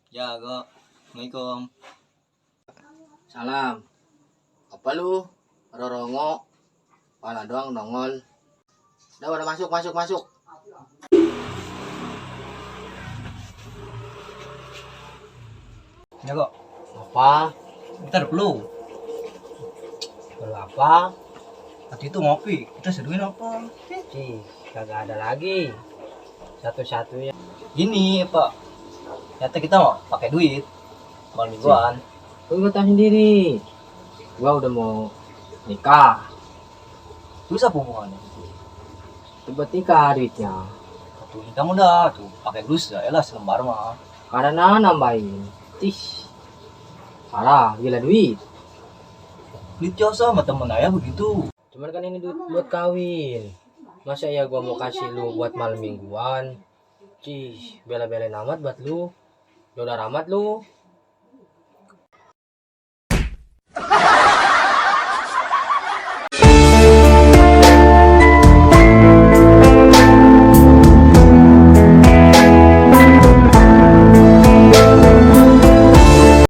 Ya, Go. Assalamualaikum. Salam. Apa lu? Rorongo. Pala doang nongol. Udah masuk. Ya, Go. Apa? Kita ada perlu. Apa? Tadi itu ngopi. Kita seduin apa? Cih, kagak ada lagi. Satu-satunya. Gini, Pak. Ternyata kita mau pakai duit. Malam mingguan. Lu nggak tahu sendiri. Gua udah mau nikah. Terus apa hubungannya? Buat nikah duitnya. Tuh, kamu dah tuh pakai dus ya lah selembar mah. Karena nambahin. Tis. Parah, gila duit. Duit jasa sama temen ayah begitu. Cuman kan ini duit buat kawin. Masa ya gua mau kasih lu buat malam mingguan? Cih, bela-belain amat buat lu. Ya udah ramat lu.